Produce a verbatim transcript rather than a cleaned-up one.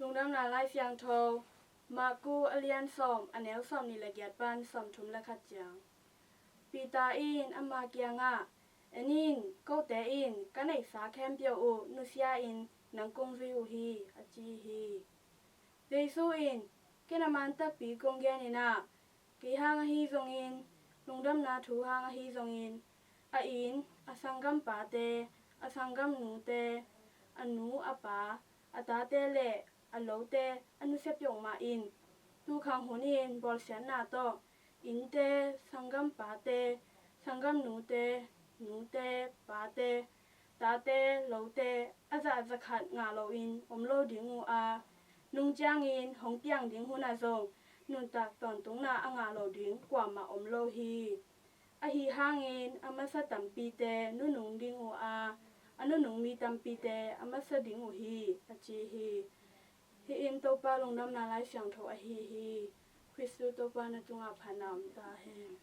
Lungdamna Lai Siangtho, Marku a lian sawm, a neu sawmnih le giat pan sawmthum le khat ciang. Peter in ama kiangah, "En in, kote in ka neihsa khempeuh uh nusia-in nang kong zui uh hi," a ci hi. Jesu in, "Ken a man takpi kong genin ah, kei hang ahi zongin, lungdamna thu hang ahi zongin, a inn, a sanggampate, a sanggamnute, a nu a pa, a tate le a lote a nusia peuhmah in, tukhang hun in bawlsiatna tawh innte, sanggampate, sanggamnute, nute, pate, tate, lote a zah za khat ngah loin om lo ding uh a, nung ciangin hong piang ding hunah zong nuntak tawntungna a ngah lo ding kuamah om lo hi. Ahi hangin a masa tampite nunung ding uh a, a nunung mi tampite a masa ding uh hi," a ci hi. Hih in Topa Lungdamna Lai Siangtho ahi hi. Khristu Topa na tungah phatna om ta hen.